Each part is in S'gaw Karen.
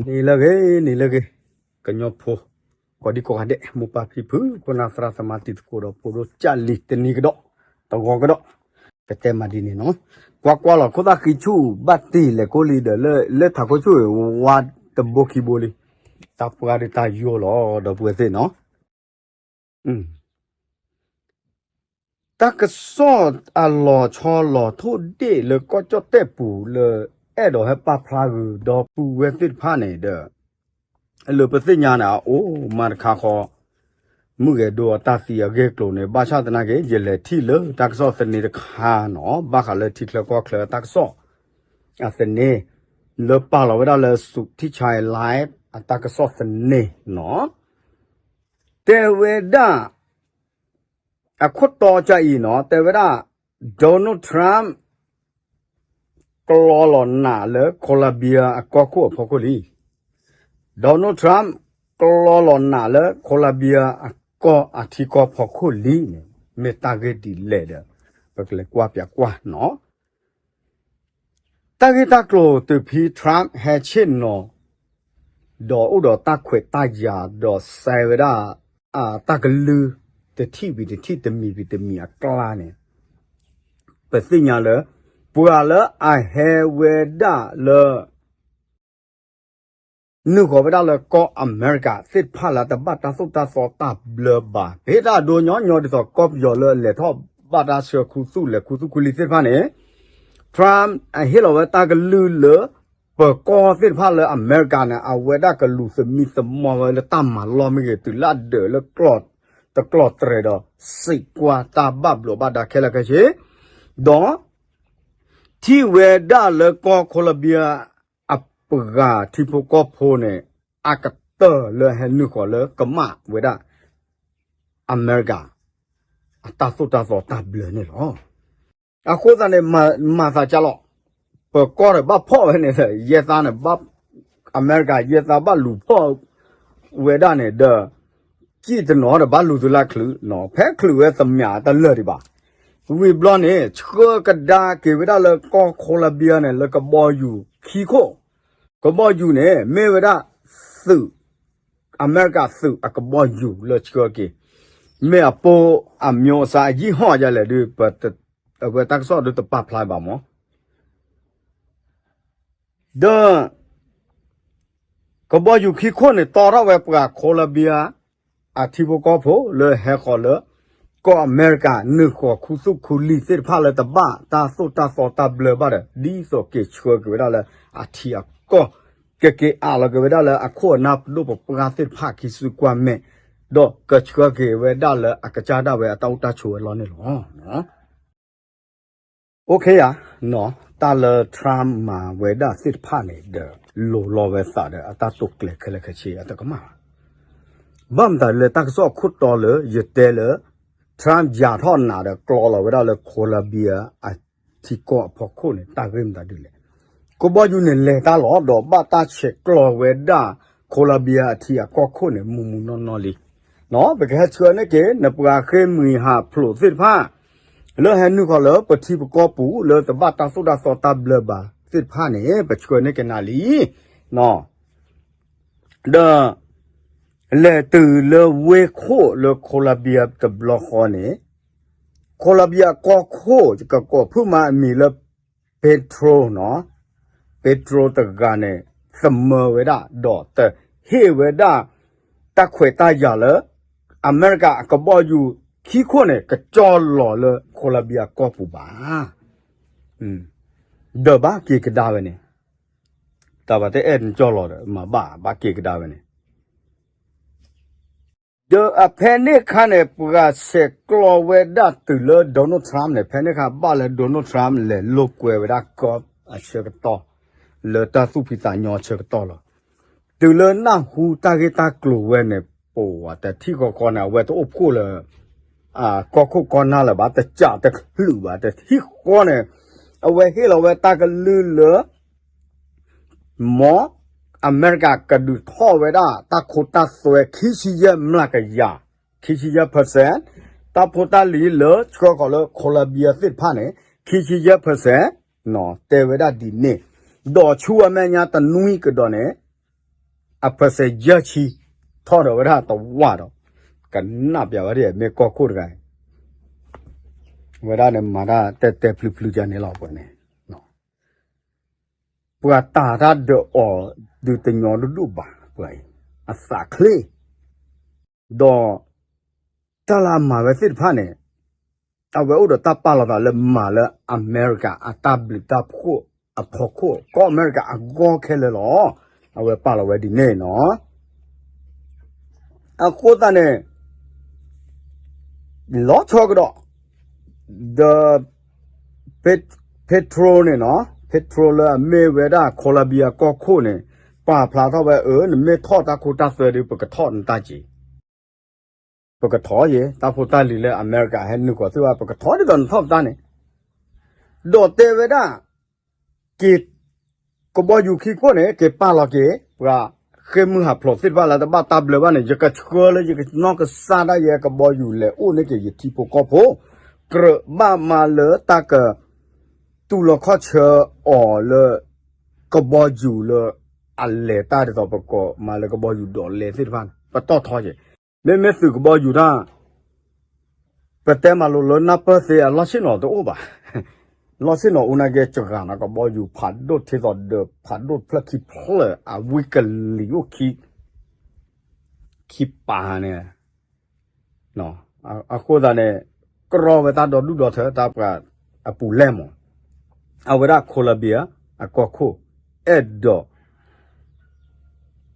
နံၤလၢအဂ့ၤ နံၤလၢအဂ့ၤ, ကညီဖိ ကိးဒံကိးဂၤဒဲး မိၢ်ပၢ်ဖံဖု ခိၣ်နၢ်သရၣ်သမါတံၤသကိးဒီး ဖိဒိၣ်ကၢ်လံၤ တနံၤကဒီး တဂီၤကဒီး ကတဲမၤဒ်န့ၣ်နီၤ, ကွၢ်ကွၢ်လီၤ ခိၣ်သၣ်ဃံဆူၣ် ဘၣ်တ့ၢ်လဲၤကိၣ်လံဒီး လၢထးခိၣ်ဆူၣ် ဝါတဘိခံဘိလံ, တၢ်ပှၢ်ဒုးတၢ်ယိာ်လီၤ ဒီပုၢ်ဝဲၢ်သ့ၣ်နီၤ. တၢ်ကစီၣ်အလီၤဆီလီၤထိၣ်ဒ့ၣ်လၢကီၢ်ကၠီၣ်တဲၣ်ပူၤလၢ အဲၣ်ဒိးဟဲပာ်ဖျါဂုာ် ဒီပုၢ်ဝဲၢ်သ့ၣ်တဖၣ်န့ၣ်ဒီး လၢပသ့ၣ်ညါန့ၣ် အအိၣ်မးတခါဃီ မုၢ်ဂဲၤဒိအတၢ်သံအဂ့ၢ်အကျိၤန့ၣ် ဘၣ်ဆၣ်သနာ်က့ ယလဲၤထံၣ်လၢတၢ်ကစီၣ်သန့တခါနီၤ ဘၣ်ဃးလၢထံချၢကီၢ်ချၢတၢ်ကစီၣ် အသန့ လၢပာ်လီၤဝဲဒၣ်လၢ စူးထံၣ်ဆဲး live အတၢ်ကစီၣ်သန့နီၤ တဲဝဲဒၣ် အခိၣ်တီကၢ်အံၤနီၤ တဲဝဲဒၣ် Donald Trump ကျီလီၤနးလၢ Colombia အကီၢ်ခိၣ်အဖီခိၣ်လံ. Donald Trump ကျီလီၤနးလၢ Colombia အကီၢ်အထံကီၢ်ဖီခိၣ်လံန့ၣ် မ့ၢ်တၢ်ဂ့ၢ်ဒ်လဲၣ်ဒီး ပကလဲၤကွၢ်ပၠးကွၢ်နီၤ တၢ်ဂ့ၢ်တၢ်ကျိၤတုၤဖဲ Trump ဟဲဆ့ၣ်နီၤ ဒီးအိၣ်ဒီးတၢ်ခွဲးတၢ်ယာ်ဒီးစဲးဝဲဒၣ် တၢ်ကလုၢ် တထံၣ်ဝံၤတထံၣ် တမံၤဝံၤတမံၤအကျါန့ၣ် ပသ့ၣ်ညါလၢ ပှၤလၢအဟဲဝဲဒၣ်လၢ နုာ်ဃီၤဝဲဒၣ်လၢကီၢ်အမဲရကၤသ့ၣ်တဖၣ်လၢတဘၣ်တၢ်သိၣ်တၢ်သီတၢ်ဘျၢဘၣ် ပဟ့ၣ်တၢ်ဒိညီညီဒ်သိးကီၢ်ပယီၤလၢလဲၤထီၣ်ဘၣ်တၢ်ဆှၢခူသူၣ် လဲၤခူသူၣ်ခူလံသ့ၣ်တဖၣ်န့ၣ် Trump အဟ့ၣ်လီၤဝဲတၢ်ကလုၢ်လၢ ပၢၤကီၢ်သ့ၣ်တဖၣ်လၢအမဲရကၤန့ၣ် အဝဲဒၣ်ကလူၤသမံသမိးဝဲလၢတၢ်မၤလီၢ်မ့ၢ်ဂ့ၤ တုၤလၢအဒၢးလၢ တကျီၢ်တြဲၤဒီး စံးကွၢ်တၢ်ဘၣ်ဘျိးဘၣ်ဒါခဲလၢာ်ခဲဆ့ ဒီး ထံၣ်ဝဲဒၣ်လၢကီၢ် Colombia အပှၤထံဖိကီၢ်ဖိန့ၣ် အကတၢၢ်လၢဟဲနုာ်ဃီၤလၢကမၣ်ဝဲဒၣ် အမဲရကၤ အတၢ်သိၣ်တၢ်သီတၢ်ဘျၢန့ၣ်လီၤ. အဃိသတးန့ၣ် မၤသးကၢ်လီၤ ပၢၤကီၢ်ဒီးဘၣ်ဖီၣ်ဝဲန့ၣ် ယဲၢ်သါန့ၣ် အမဲရကၤယဲၢ်သါဘၣ်လူၤဖီၣ်ဝဲဒၣ်န့ၣ်ဒီး စံၣ်တနီၤဒီးဘၣ်လူၤသုလၢချုးနီၤ ဖဲချုးဝဲသမၠးတလၢာ်ဒံးဘၣ်. ဝံၤဘျီန့ၣ် ဆှၢကဒါက့ၤဝဲဒၣ်လၢကီၢ် Colombia န့ၣ် လၢကဘီယူၤခံခိၣ် ကဘီယူၤန့ၣ် မ့ၢ်ဝဲဒၣ်သုး အမဲရကၤသုးအကဘီယူၤလၢဆှၢက့ၤ မ့ၢ်အပိအမျိုးအစားအယံၢ်ဟီၣ်ယၤလဲၣ်ဒုး ပဝဲတၢ်ကစီၣ်ဒုးတပာ်ဖျါဘၣ်မး ဒီး ကဘီယူၤခံခိၣ်န့ၣ် တီထီၣ်ဝဲပှၤ Colombia အထံဖိကီၢ်ဖိလၢဟဲဃီၤလၢ ကီၢ်အမဲရကၤ နုာ်ဃီၤခူသူၣ်ခူလံသ့ၣ်တဖၣ်လၢတဘၣ်တၢ်သိၣ်တၢ်သီတၢ်ဘျၢဘၣ်ဒီး ဒ်သိးက့ၤဆှၢက့ၤဝဲဒၣ်လၢအထံအကီၢ် ကက့ၤအးလီၤက့ၤဝဲဒၣ်လၢအခိၣ်အနၢ်ပဒိၣ်ပပှၢ်သ့ၣ်တဖၣ်ခံစုကွၢ်မဲာ် ဒီးကဆှၢက့ၤဝဲဒၣ်လၢအကစၢ်ဒၣ်ဝဲအတၢ်အိၣ်တၢ်ဆိးဝဲလီၤန့ၣ်လီၤ. အိၣ်ခ့ယါ, တၢ်လၢ Trump မၤဝဲဒၣ်သ့ၣ်တဖၣ်န့ၣ်ဒီး လိၤလီၤဝဲသးဒီးအတၢ်တိာ်ကျဲၤခဲလၢာ်ခဲဆ့အတကမၣ်ဘၣ်. ဘၣ်မတၤလၢတၢ်ကစီၣ်အခိၣ်တီလၢယတဲလၢ Trump ယၤထီၣ်နးဒီးကျီလီၤဝဲဒၣ်လၢ Colombia အထံကီၢ်အဖီခိၣ်န့ၣ် တၢ်ဂ့ၢ်မတၤဒ်လဲၣ်. ကဘီယူၤန့ၣ်လဲၤတၢ်လီၤ ဒီးဘၣ်တၢ်ဆဲးကျိးဝဲဒၣ် Colombia အထံအကီၢ်ခိၣ်န့ၣ် မူးမူးနီၢ်နီၢ်လံ. ပကဟဲဆှၢန့ၢ်က့ၤ နပှၤဃ့ၢ်မှံဟးဖျိးသ့ၣ်တဖၣ် လၢဟဲနုာ်ဃီၤလၢပထံပကီၢ်ပူၤ လၢတဘၣ်တၢ်သိၣ်တၢ်သီတၢ်ဘျၢဘၣ်သ့ၣ်တဖၣ်န့ၣ် ပဆှၢန့ၢ်က့ၤနၤလံ. ဒီး လဲၤတုၤလၢဝ့ၢ်ခိၣ်လၢ Colombia တဘျီဃီန့ၣ် Colombia ကီၢ်ခိၣ် ကကိးဖုၣ်မါအမံၤလၢ Petro နီၤ, Petro တဂၤန့ၣ် သမၢဝဲဒၣ် ဒီးတဟ့ၣ်ဝဲဒၣ် တၢ်ခွဲးတၢ်ယာ်လၢ အမဲရကၤအကဘီယူၤခံခိၣ်န့ၣ် ကကၠီလီၤလၢ Colombia ကီၢ်ပူၤဘၣ်. ဒီးဘၣ်က့ၤကဒါဝဲန့ၣ်, တၢ်ဘၣ်တအဲၣ်နကၠီလီၤဒီး မၤဘၣ်ဘၣ်က့ၤကဒါဝဲန့ၣ် ဒီးအဖဲန့ၣ်အခါန့ၣ် ပှၤဆဲးကျိးဝဲဒၣ်တုၤလၢ Donald Trump န့ၣ် ဖဲန့ၣ်အခါဘၣ်လၢ Donald Trump လဲၤလိာ်ကွဲဝဲဒၣ်ကီၢ်အဆၢကတီၢ် လၢတၢ်သူၣ်ဖှံသးညီအဆၢကတီၢ်လီၤ. တုၤလၢနၢ်ဟူတၢ်ဂ့ၢ်တၢ်ကျိၤဝဲန့ၣ် ပဝဲတထံၣ်ဃီဃီန့ၣ် အဝဲတအိၣ်ဖှိၣ်လၢ ကီၢ်ခိၣ်ကီၢ်နၢ်လၢၤဘၣ် တကးတချုးဘၣ် တထံၣ်ဃီန့ၣ် အဝဲဟ့ၣ်လီၤဝဲတၢ်ကလုၢ်လၢ မ်အမဲရကၤကဒုးထီၣ်ဝဲဒၣ် တၢ်ခိတၢ်သွဲခံဆံယဲၢ်မျးကယၤ, ခံဆံယဲၢ် percent, တၢ်ဖိတၢ်လံၤလၢဆှၢဃီၤလၢ Colombia သ့ၣ်တဖၣ်န့ၣ် ခံဆံယဲၢ် percent တဲဝဲဒၣ်ဒ်န့ၣ်, ဒီးဆူအမဲာ်ညါတနွံကဒီးန့ၣ် အpercentယဲၢ်ဆံ ထီၣ်ဒီးဝဲဒၣ်တဝၢ်ဒီး ကနၣ်ပျးဝဲဒၣ် မ့ၢ်ကီၢ်ခိၣ်တဂၤအံၤ ဝဲဒၣ်န့ၣ်မၤတၢ်တဲတဲဖျုဖျုကန့ၣ်လီၤပှၤန့ၣ် ပှၤတၢ်တၢ်ဒၢးအီၤ ဒုးတညီဒိၣ်ဒိၣ်ဘၣ်ပှၤအံၤ အသးချ့ ဒီး တၢ်လၢအမၤဝဲသ့ၣ်တဖၣ်န့ၣ် အဝဲအိၣ်ဒီးတၢ်ပာ်လီၤသးလၢမၤလၢအမဲရကၤအတၢ်ဘျုးတၢ်ဖှိၣ်အဖီခိၣ် ကီၢ်အမဲရကၤအဂီၢ်ခဲလၢာ်လီၤ. အဝဲပာ်လီၤဝဲဒ်န့ၣ်နီၤ. အဃိသတးန့ၣ် လီၤဆီကဒီး ဒီး Petro န့ၣ်နီၤ Petro လၢအမ့ၢ်ဝဲဒၣ် Colombia ကီၢ်ခိၣ်န့ၣ် ပာ်ဖျါထီၣ်ဝဲ အၢ နမ့ၢ်ထီၣ်တၢ်ခိတၢ်သွဲဒီး ပကထီၣ်နတၢ်က့ၤ ပကထီၣ်ယဲ တၢ်ဖိတၢ်လံၤလၢအမဲရကၤဟဲနုာ်ဃီၤသ့ၣ်တဖၣ် ပကထီၣ်ဒ်သိးနထီၣ်ပတၢ်န့ၣ် ဒီးတဲဝဲဒၣ် က့ၤ ကဘီယူၤခံခိၣ်န့ၣ် က့ၤပာ်လီၤက့ၤ ပှၤဃ့ၢ်မုၢ်ဟးဖျိးသ့ၣ်တဖၣ်လၢတဘၣ်တၢ်ဘျၢဘၣ်န့ၣ် ယကဆှၢလၢယကနီၢ်ကစၢ်ဒၣ်ယဲ ကဘီယူၤလဲၤအိၣ်န့ၢ်က့ၤယထံဖိကီၢ်ဖိ ကြၢးဘၣ်မၤလၢတၢ်က တူၢ်လီၤခီၣ်ဆၢအီၤလၢ ကဘီယူၤလၢ အလဲၤတၢ်ဒ်သိးပကိးမၤလၢကဘီယူၤဒိးလဲသ့ၣ်တဖၣ်န့ၣ် ပတီၢ်ထီက့ၤ မ့မ့ၢ်သုးကဘီယူၤတၢ် ပတဲမၤလိလၢနၢ်ပၢၢ်သ့အလီၢ်ဆ့ၣ်နီၤတအိၣ်ဘၣ်. လီၢ်ဆ့ၣ်နီၤအိၣ်နာ်က့ စှၤနီၤ ကဘီယူၤဖးဒိၣ်ထံသီဒီး ဖးဒိၣ်ဖျၢၣ်ခံဖျၢၣ် အဝံကလံၤအိၣ်ခံ ခံပၤန့ၣ် အဃိသတးန့ၣ် ကြီဝဲတၢ်ဒီဒူၣ်ဒီထၢ တၢ်ပှၤအပူၤလဲၢ်မး အဝဲဒၣ် Colombia အကီၢ်ခိၣ် အဲၣ်ဒိး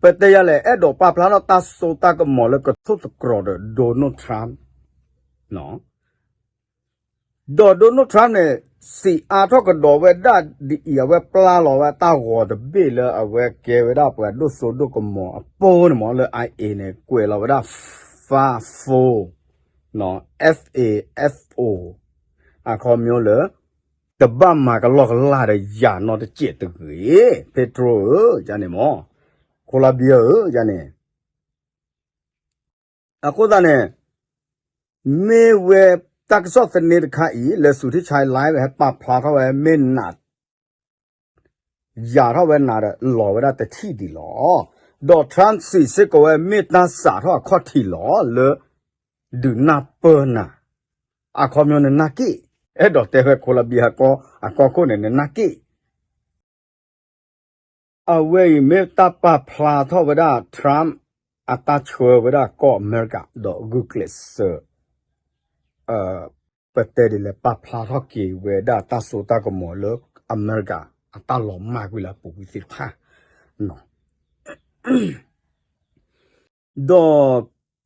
ပတဲယၤလဲၣ် အဲၣ်ဒိးပာ်ဖျါထီၣ်တၢ်စိတၢ်ကမီၤလၢကထိၣ်သတြီၤဒီး Donald Trump ဒီး Donald Trump န့ၣ် စံးအါထီၣ်ကဒီးဝဲဒၣ်ဒ်အံၤ အဝဲပျၢ်လီၤဝဲတၢ်ဂီၤတဘ့ၣ်လၢအဝဲကဲဝဲဒၣ်ပှၤဒိၣ်စိဒိၣ်ကမီၤအပူၤန့ၣ်မး လၢ IA န့ၣ် ကွဲးလီၤဝဲဒၣ် F A F O အခီပညီလၢ တဘၣ်မၤကလီကလီဒီးယၤနီတစဲးတဂ့ၤ Petro ဧၢ ယန့ၣ်မး Colombia ဧၢ ယန့ၣ် အဃိသတးန့ၣ် မ့ၢ်ဝဲတၢ်ကစီၣ်သန့တခါအံၤ လၢ Susan Chan Live ဟဲပာ်ဖျါထီၣ်ဝဲ မ့ၢ်နး ယၤထီၣ်ဝဲနးဒီး လီၤဝဲဒၣ်တထံၣ်ဒံးလီၤ. ဒီး Trump စံးစ့ၢ်ကီးဝဲ မ့ၢ်တၢ်စးထီၣ်အခီၣ်ထံးလီၤလၢ ဒုးနၢ်ပၢၢ်နၤ အခီပညီနနၢ်က့ၣ် အဲၣ်ဒိးတဲဝဲ Colombia အကီၢ်ခိၣ်န့ၣ် နနၢ်က့ၣ် အဝဲအံၤမ့ၢ်တၢ်ပာ်ဖျါထီၣ်ဝဲဒၣ် Trump အတၢ်ဆှၢဝဲဒၣ်ကီၢ်အမဲရကၤ ဒီးဂုာ်ကျဲးစၢး ပတဲဒ်လဲၣ် ပာ်ဖျါထီၣ်က့ၤဝဲဒၣ်တၢ်စိတၢ်ကမီၤလၢအမဲရကၤ အတၢ်လီၤမၢ်ကွံာ်လၢအပူၤကွံာ်သ့ၣ်တဖၣ် ဒီး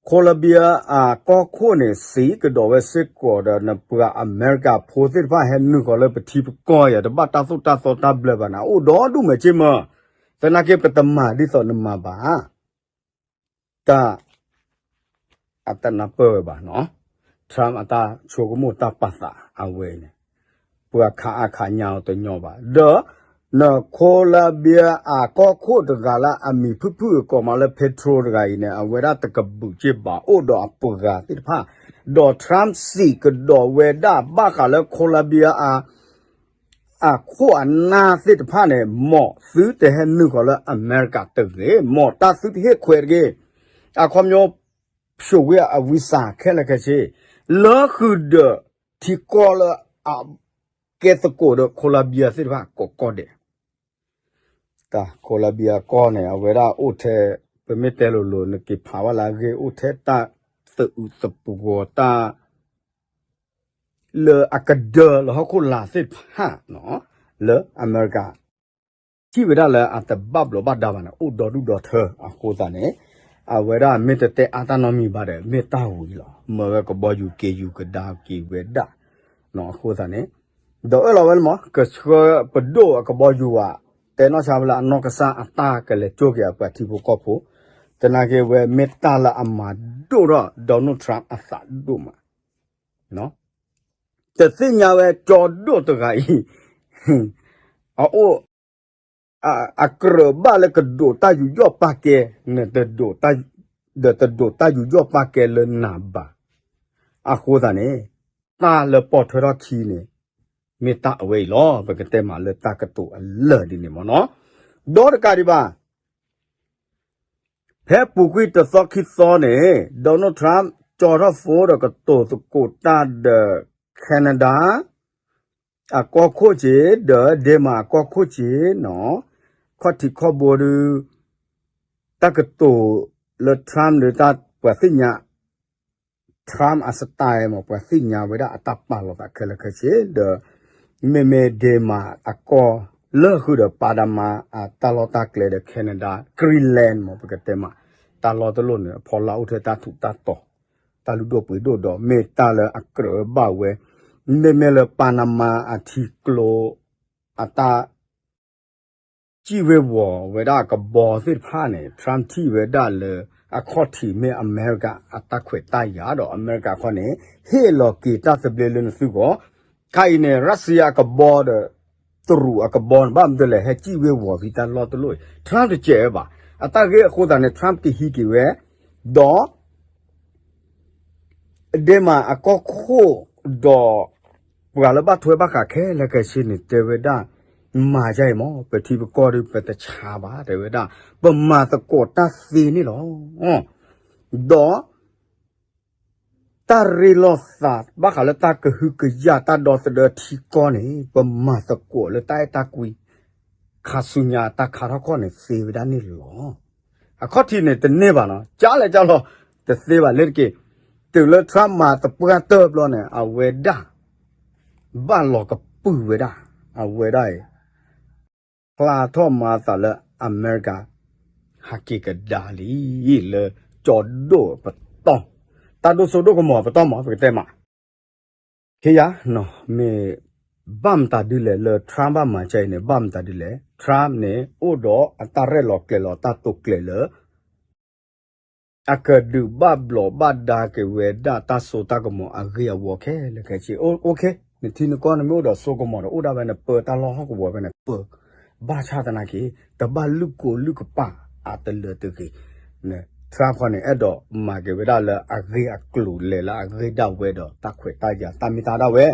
Colombia အကီၢ်ခိၣ်န့ၣ် စံးကဒီးဝဲစ့ၢ်ကီးဒီး နပှၤအမဲရကၤဖိသ့ၣ်တဖၣ်ဟဲနုာ်ဃီၤလၢပထံပကီၢ်ယၤ တဘၣ်တၢ်သိၣ်တၢ်သီတၢ်ဘျၢဘၣ်န့ၣ် အိၣ်ဒီဒူၣ်မးက့မး, သနာ်က့ပတမၤဒ်သိးနမၤဘၣ် တၢ် အတနၢ်ပၢၢ်ဝဲဘၣ်နီၤ, Trump အတၢ်ဆိကမိၣ်တၢ်ပာ်သးအဝဲန့ၣ် ပှၤခးအါခးညါအီၤတညီဘၣ်. ဒီး န Colombia အကီၢ်ခိၣ်တဂၤလၢအမံၤဖုၣ်ဖုၣ်အကိးမးလၢ Petro တဂၤအံၤန့ၣ် အဝဲဒၣ်တကဘုးက့ဘၣ် အိၣ်ဒီးအပှၤဂၤသ့ၣ်တဖၣ်, ဒီး Trump စံးကဒီးဝဲဒၣ်ဘၣ်ဃးလၢ Colombia အ အခိၣ်အနၢ်သ့ၣ်တဖၣ်န့ၣ် မ်သုတဟဲနုာ်ဃီၤလၢအမဲရကၤတဂ့ၤ, မ်တၢ်သုတဟ့ၣ်ခွဲးတဂ့ၤ, အခီပညီ ဖျိးဝဲအ visa ခဲလၢာ်ခဲဆ့ လၢဃုာ်ဒီးထံကီၢ်လၢအကဲသကိးဒီး Colombia သ့ၣ်တဖၣ်ကိးကီၢ်ဒဲး, တၢ် Colombia ကီၢ်န့ၣ် အဝဲဒၣ်အိၣ်ထဲ ပမ့ၢ်တဲလိၤလိၤ နက့ၤဖးဝဲလၢအဂ့ၢ် အိၣ်ထဲတၢ်သအုးသပှီၤတၢ် လၢအကဒၢလၢဟီၣ်ခိၣ်လာ်သ့ၣ်တဖၣ်နီၤ, လၢအမဲရကၤ ထံၣ်ဝဲဒၣ်လၢအတဘၣ်ဘျီးဘၣ်ဒါဘၣ်န့ၣ် အိၣ်ဒီဒူၣ်ဒီထၢအဃိသတးန့ၣ်, အဝဲဒၣ်မ့ၢ်တတဲအါတၢ်နီတမံၤဘၣ်ဒီး မ့ၢ်တၢ်ဝံၤလီၤ. မၢဝဲကဘီယူၤက့ၤယူၤကဒါက့ၤဝဲဒၣ်နီၤ, အဃိသတးန့ၣ် ဒီးအၢၣ်လီၤဝဲလၢမး ကဆှၢပဒိၣ်အကဘီယူၤဘၣ်, တဲနီၢ်ဆါဝဲလၢအနီၢ်ကစၢ်အတၢ်ကလဲၤကၠိက့ၤအပှၤထံဖိကီၢ်ဖိ, သနာ်က့ဝဲမ့ၢ်တၢ်လၢအမၤဒိၣ်ထီၣ် Donald Trump အသးဒိၣ်မး တသ့ၣ်ညါဝဲကၠီဒိၣ်တဂၤအံၤ အအိၣ် အကြၢးဘၣ်လၢကဒိးတၢ်ယူးယီၣ်ပာ်ကဲ, နတဒိးတၢ် ဒီးတဒိးတၢ်ယူးယီၣ်ပာ်ကဲလၢနၤဘၣ်. အဃိသတးန့ၣ် တၢ်လၢပိာ်ထွဲထီၣ်ခံန့ၣ် မ့ၢ်တၢ်အဝဲအံၤလီၤ. ပကတဲမးလၢတၢ်ကတိၤအလၢာ်ဒ်န့ၣ်မ့ၢ်နီၤ. ဒီးတကးဒံးဘၣ် ဖဲပူၤကွံာ်တသီခံသီန့ၣ် Donald Trump ကၠီထီၣ် phone ဒီးကတိၤသကိးတၢ်ဒီး Canada အကီၢ်ခိၣ်က့ၤ ဒီး Denmark အကီၢ်ခိၣ်က့ၤနီၤ, ခီၣ်ထံးခီၣ်ဘိဒီး တၢ်ကတိၤလၢ Trump ဒီးတၢ်ပှၤသ့ၣ်ညါ Trump အ style မ့ၢ် ပှၤသ့ၣ်ညါဝဲဒၣ်အတၢ်ပာ်လီၤသးခဲလၢာ်ခဲဆ့ဒီး မ့မ့ၢ် Denmark အကီၢ်လၢာ်ဃုာ်ဒီး Panama အတၢ်လီၢ်တၢ်ကျဲဒီး Canada Greenland မ့ၢ် ပကတဲမး တၢ်လီၢ်တလီၢ်န့ၣ် အဖီလာ်အိၣ်ထဲတၢ်ထူးတၢ်တီၤ တၢ်လုၢ်ဒိၣ်ပှ့ၤဒိၣ်ဒီး မ့ၢ်တၢ်လၢအကြၢးဘၣ်ဝဲ မ့မ့ၢ်လၢ Panama အထံကျိ အတၢ် စံၣ်ဝ့ၤဝီၤဝဲဒၣ်ကဘီသ့ၣ်တဖၣ်န့ၣ် Trump ထံၣ်ဝဲဒၣ်လၢ အခီၣ်ထံးမ့ၢ်အမဲရကၤအတၢ်ခွဲးတၢ်ယာ်ဒီး အမဲရကၤခီန့ၣ် ဟ့ၣ်လီၤက့ၤတၢ်သဘျ့လၢနသုဂီၢ်, ခါအံၤန့ၣ် Russia အကဘီဒီး တရူးအကဘီန့ၣ် ဘၣ်မနုၤလဲၣ် ဟဲစံၣ်ဝ့ၤဝီၤဖဲတၢ်လီၢ်တလီၢ်အံၤ Trump တစဲးဝဲဘၣ်. အတၢ်ဂ့ၢ်အဃိသတးန့ၣ် Trump ကဟံးက့ၤဝဲ ဒီး Denmark အကီၢ်ခိၣ်ဒီး ပှၤလၢဘၣ်ထွဲဘၣ်ဃးခဲလၢာ်ခဲဆ့န့ၣ် တဲဝဲဒၣ် မၤဒ်အံၤမ့ၢ် ပထံပကီၢ်ဒီး ပတဆါဘၣ် တဲဝဲဒၣ် ပမၤသကိးတၢ်သ့န့ၣ်လီၤ. ဒီး တၢ်ရ့လိာ်သးဘၣ်ဃးလၢတၢ်ကဟုကယာ်တၢ်ဒီသဒၢထံကီၢ်န့ၣ် ပမၤသကိးလၢတၢ်အဲၣ်တၢ်ကွံ ခါဆူညါတၢ်ခါထီၣ်ခီၣ်န့ၣ်သ့ဝဲဒၣ်န့ၣ်လီၤ. အခီၣ်ထံးန့ၣ်တန့ၢ်ဘၣ်နီၤ ကၢ်လဲၣ်ကၢ်လီၤ တသ့ဘၣ်လဲၣ်တက့ၢ်. တုၤလၢ Trump မၤသပှၢ်တၢၢ်ဘျီန့ၣ် အဝဲဒၣ် ဘၣ်လီၤကပုာ်ဝဲဒၣ် အဝဲဒၣ်အံၤ ဖျါထီၣ်မၤသးလၢအမဲရကၤ ဟးက့ၤကဒါလံ လၢကၠီဒိၣ်ပတီၢ် တၢ်ဒိၣ်စိဒိၣ်ကမီၤပတီၢ်မး ပကတဲမး ခ့ယၤ မ့ၢ် ဘၣ်မတၤဒ်လဲၣ်လၢ Trump ဘၣ်မၤကဲအံၤန့ၣ် ဘၣ်မတၤဒ်လဲၣ် Trump န့ၣ် အိၣ်ဒီးအတၢ်ရဲၣ်လီၤကျဲၤလီၤတၢ်တိာ်ကျဲၤလၢ အကဒုးဘၣ်ဘျီးဘၣ်ဒါက့ၤဝဲဒၣ်တၢ်စိတၢ်ကမီၤအဂ့ၢ်အဝီခဲလၢာ်ခဲဆ့ OK နထံနကီၢ်နမ့ၢ်အိၣ်ဒီးစိကမီၤဒီး အိၣ်ဒၣ်ဝဲန့ၣ် ပၢတၢ်လီၢ်ဟီၣ်ကဝီၤဖဲန့ၣ် ပၢ ဘၣ်ဆၣ်သနာ်က့ တဘၣ်လုၢ်ကိလုၢ်ကပာ်အတလၢတဂ့ၤ Trump ခီန့ၣ် အဲၣ်ဒိးမၤက့ၤဝဲဒၣ်လၢအဂ့ၢ်အကျိၤ လဲၤလၢအဂ့ၢ်ဒၣ်ဝဲဒီးတၢ်ခွဲးတၢ်ယာ်တၢ်မ့ၢ်တၢ်ဒၣ်ဝဲ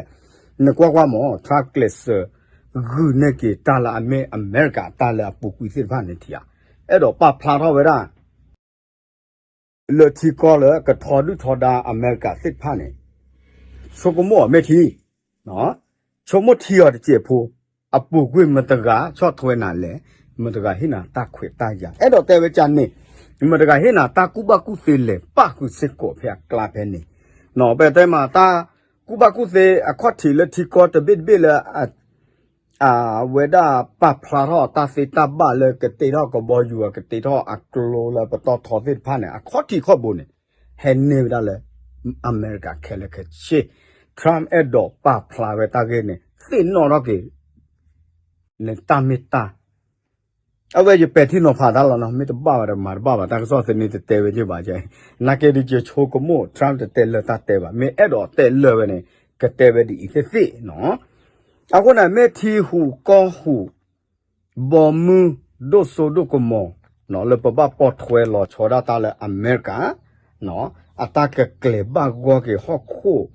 နကွၢ်ကွၢ်မး Trump ကျဲးစၢး ဂုာ်န့ၢ်က့ၤတၢ်လၢအမ့ၢ်အမဲရကၤတၢ်လၢအပူၤကွံာ်သ့ၣ်တဖၣ်န့ၣ်ထံဧါ အဲၣ်ဒိးပာ်ဖျါထီၣ်ဝဲဒၣ် လၢထံကီၢ်လၢကထီဒုၣ်ထီဒါအမဲရကၤသ့ၣ်တဖၣ်န့ၣ် ဆိကမိၣ်အီၤမ့ၢ်ထံ ဆိကမိၣ်ထံအီၤတစဲးဖိ အပူၤကွံာ်မတၤတဂၤဆီၣ်ထွဲနၤလဲၣ်, မတၤတဂၤဟ့ၣ်နၤတၢ်ခွဲးတၢ်ယာ်, အဲၣ်ဒိးတဲဝဲကန့ၣ်, မတၤတဂၤဟ့ၣ်နၤတၢ်ကူၣ်ဘၣ်ကူၣ်သ့လဲၤပၣ်ဃုာ်စ့ၢ်ကီးဖဲအကျါဖဲန့ၣ်, ပတဲမးတၢ်ကူၣ်ဘၣ်ကူၣ်သ့အခီၣ်ထံးလၢထံကီၢ်တဘ့ၣ်တဘ့ၣ်လၢ အဝဲဒၣ်ပာ်ဖျါထီၣ်တၢ်သ့တၢ်ဘၣ်လၢကတ့ထီၣ်ကဘီယူၤ ကတ့ထီၣ်အကျိလၢပတီၢ်ထီသ့ၣ်တဖၣ်န့ၣ် အခီၣ်ထံးခီၣ်ဘိန့ၣ် ဟဲန့ၢ်ဝဲဒၣ်လၢ အမဲရကၤခဲလၢာ်ခဲဆ့, Trump အဲၣ်ဒိးပာ်ဖျါဝဲတၢ်ဂ့ၢ်န့ၣ် သ့ၣ်နီၣ်ထီၣ်က့ၤ နတၢ်မ့ၢ်တၢ် အဝဲယပဲာ်ထံနီၤဖးတၢ်လီၤနီၤ, မ့ၢ်တဘၣ်ဘၣ်ဒီးမၤတဘၣ်ဘၣ်, တၢ်ကစီၣ်သန့တတဲဝဲက့ၤဘၣ်, နာ်က့ဒုးယဆိကမိၣ် Trump တတဲလၢတၢ်တဲဘၣ်, မ့ၢ်အဲၣ်ဒိးတဲလၢဝဲန့ၣ် ကတဲဝဲဒ်အံၤသ့ၣ်သ့ၣ်နီၤ. အဃိန့ၣ် မ့ၢ်ထံဟူးကီၢ်ဟူး ဘီမုၢ်ဒိၣ်စိဒိၣ်ကမီၤ လၢပဘၣ်ပိာ်ထွဲလီၤဆီဒၣ်တၢ်လၢအမဲရကၤ အတၢ်ကကျဲၤဘၣ်ဂီၢ်က့ၤဟီၣ်ခိၣ်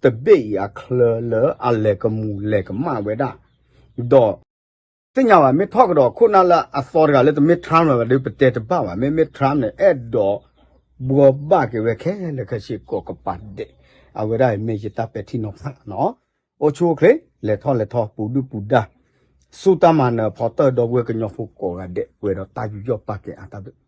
တဘ့ၣ်အံၤအချၢလၢအလဲၤကမူၤလဲၤကမၣ်ဝဲဒၣ်, ဒီး သ့ၣ်ညါဘၣ် မ့ၢ်ထီၣ်ကဒီးခိၣ်နၢ်လၢအသီတဂၤလၢတမ့ၢ် Trump လၢၤဘၣ်ဒီး ပတဲတဘၣ်ဘၣ်, မ့မ့ၢ် Trump န့ၣ် အဲၣ်ဒိးဘှီဘၣ်က့ၤဝဲခဲလၢာ်ခဲဆ့ကိးကပၤဒဲး, အဝဲဒၣ်အံၤမ့ၢ်ယတၢ်ပဲာ်ထံနီၤဖးနီၤ. အိၣ်ဆူၣ်အိၣ်ချ့ လဲၤထီၣ်လဲၤထီ ပူၤဒုၣ်ပူၤဒါ, ဆူတၢ်မၤနၢၤဖီတၢၢ်ဒီပုၢ်ဝဲၢ်ကညီဖိကိးဂၤဒဲး ပှဲၤဒီးတၢ်ယူးယီၣ်ပာ်ကဲအတၢ်ဘျုး